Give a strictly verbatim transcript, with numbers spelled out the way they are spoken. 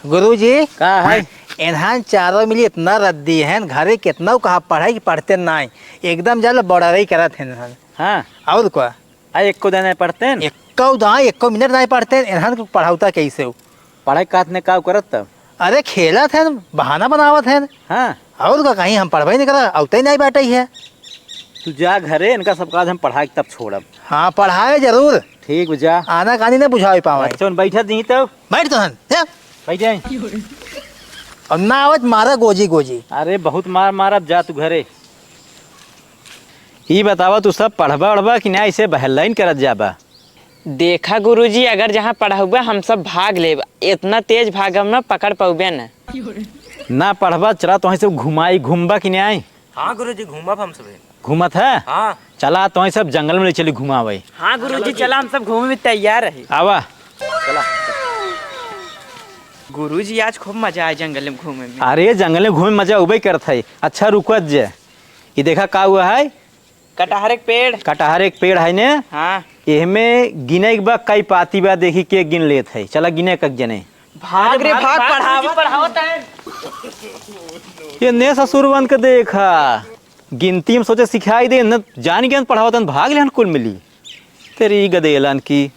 गुरुजी, का है? इन्हान चारों मिली इतना रद्दी हैं, घरे कितना कहा पढ़ाई कि पढ़ते नाई, एकदम जाल बड़ा रही करत हैं इन्हान। हाँ। और का? आ, एको दिन नहीं पढ़ते हैं? एको दाई, एको मिनट नहीं पढ़ते हैं, इन्हान को पढ़ावता कैसे हो? पढ़ाई का हाथ में का करत तब? अरे खेलत हैं, बहाना बनावत हैं। हाँ। और का कहीं हम पढ़बे नहीं करा, अवते नहीं बैठे ही है। तू जा घरे, इनका सब काज हम पढ़ा के तब छोड़ब। हाँ, पढ़ाए जरूर। ठीक बा, जा। आना कानी ना बुझावे पावे। अच्छा, उन बैठा दी तब। बैठ तो हन, जा। बैठ जाए। और ना आवत मारा गोजी गोजी। अरे बहुत मार मारब, जा तू घरे। ई बतावा, तू सब पढ़बा उढ़बा कि ना, ऐसे बहलाइन करत जाबा? देखा गुरुजी, अगर जहाँ पढ़उबा हम सब भाग लेब, इतना तेज भागब ना, पकड़ पउबे न। ना पढ़बा, चला तोहई सब घुमाई, घूमबा कि नाई? हाँ गुरुजी, घूमब हम सभी। घूमत है? हाँ। चला तोहई सब जंगल में ले चली घुमावे। हाँ गुरुजी, चला हम सब घूमे में तैयार है। आवा। चला। गुरुजी, आज खूब मजा आए जंगल में घूमे में। अरे जंगल में घूमे में मजा उबे करत है। अच्छा रुकत जे, ये देखा का हुआ है? कटहर एक पेड़। कटहर एक पेड़ है ने? हाँ। एहमे गिने के बा कई पाती बा, देखी के गिन लेत है। चला गिने कक जने। भाग रे भाग, पढ़ावत है। ये ने ससुरवन के देखा, गिनती में सोचे सिखाई दे, न जान के पढ़ावत हन, भाग लेहन कुल मिली। तेरी गदेलन की।